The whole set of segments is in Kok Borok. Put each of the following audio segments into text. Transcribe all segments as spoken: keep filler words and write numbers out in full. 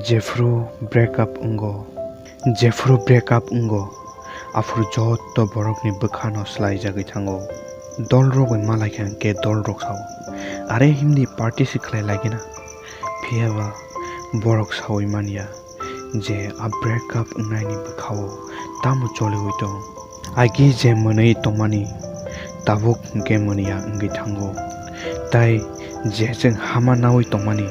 Jephru break up wngo, jephru break up wngo, aphuru joto borokni bwkhano swlaijagwi thango. Dolrok bai malaikha hwnkhe dolrok sao, "Are himdi party se khlai lagina." Phiyaba borok saui manya je a break up wngnaini bwkhao tamo choliui tong. Agi je mwnwi tongmani tabuk hwnkhe mwnwi ya wngwi thango. Tai je chwng hama naui tongmani,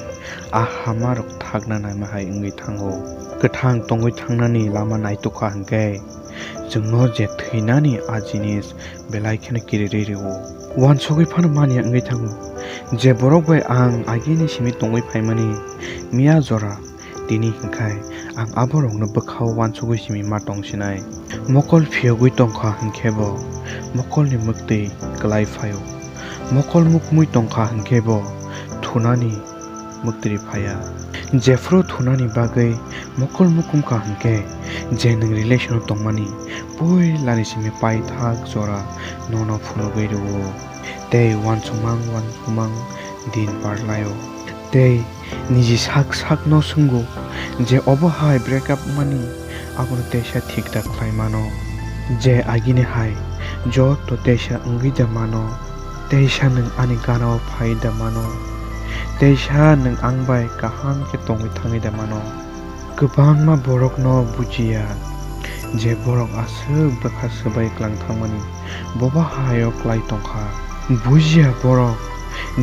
a hama rok thakna naima hai wngwi thango. Kwthang tongwi thangnani lama naitukha hwnkhe chwngno je thwinani a jinis belai kheno kirirwi rwo. Uansugwi phano manya wngwi thango je borok bai ang agini simi tongwi phaimani miya jora. Tini hwnkhe ang aborokno bwkhao uansugwi simi ma tongsinai. Mokol phiyogwi tongkha hwnkhe bo mokolni mwktwi kwlai phaio. Mokol mukmui tongkha hwnkhe bo thunani mwktwi phaiya. Jephru thunani bagwi mokol mukumkha hwnkhe je nwng relation-o tongmani puilani simi paithak jora nono phunugwi rwo. Tei uansukmang uansukmang din parlaio. Tei niji sak sakno swngo je obo hai break up mani abono teisa thik da khlai mano. Je agini hai joto teisa wngwi da mano. Teisa nwng ani ganao phai da mano. Teisa nwng ang bai kaham khe tongwi thangwi da mano. Kwbangma borokno bujiya je borok aswk bwkha swbai klang thangmani, boba haio klai tongkha. Bujiya borok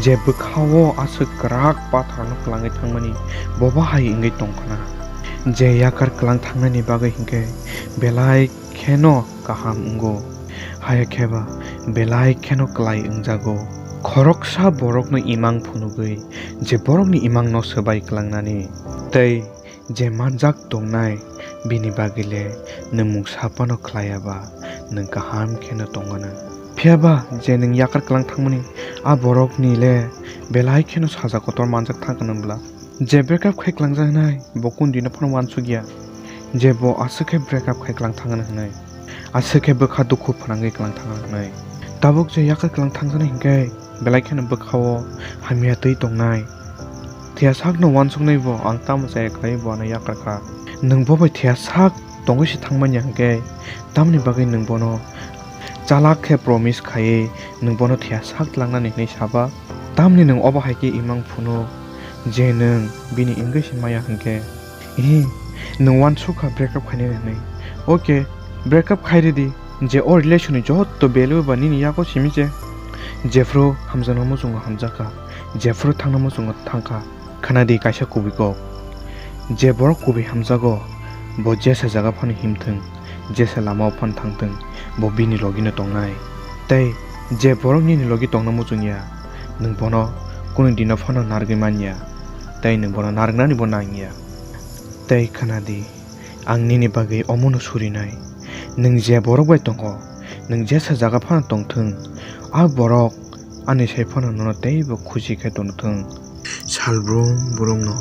je bwkhao aswk kwrak patharno klangwi thangmani, boba hai wngwi tongkhna. Je yakar klang thangnani bagwi hinkhe belai kheno kaham wngo, haya kheba belai kheno klai wngjago. Khoroksa borokno imang phunugwi je borokni imangno swbai klangnani tei je manjak tongnai, bini bagwi le nwng mungsa phano khlaiya ba, nwng kaham kheno tongmano. Phiyaba je nwng yakar klang thangmani, a borokni le belai kheno saja kotor manjak thangkha nwngbla. Je break up khai klangjaknai, bo kundino phano uansukya je bo aswk khe break up khai klang thangna hwnwi, aswk khe bwkha dukhu phnangwi klang thangna hwnwi. Tabuk je yakar klang thangjaknai hinkhe, belai kheno bwkhao hamya twi tongnai. Thiyasakno uansuknai bo, ang tamo chaya khlai bo ano yakarkha. Nwng bo bai thiyasak tongwi se thangmanya hinkhe, tamni bagwi nwng bono chalak khe promise khaiwi nwng bono thiyasak tlangnani hinwi saba? Tamni nwng obo hai khe imang phunuk je nwng bini wngwi se maya hinkhe? Ihi, nwng uansukha break up khainani hinwi. Okay, break up khai ridi. Je o relation ni joto value ba nini yago simi se. Jephru hamjakna muchungo hamjakha, jephru thangna muchungo thangkha. Khana di kaisa kubui kok. Je borok kubui hamjago, bo jesa jaga phano himthwng, jesa lama o phano thangthwng, bo bini logi no tongnai. Tei je borok nini logi tongna muchungya, nwng bono kunu dino phano narwgwi manya, tei nwng bono narwknani bo nangya. Tei khana di. Ang nini bagwi omono surinai. Nwng je borok bai tongo, nwng jesa jaga phano tongthwng, a borok ani sai phano nono teibo khusi khe tongthwng. Salbrum brumno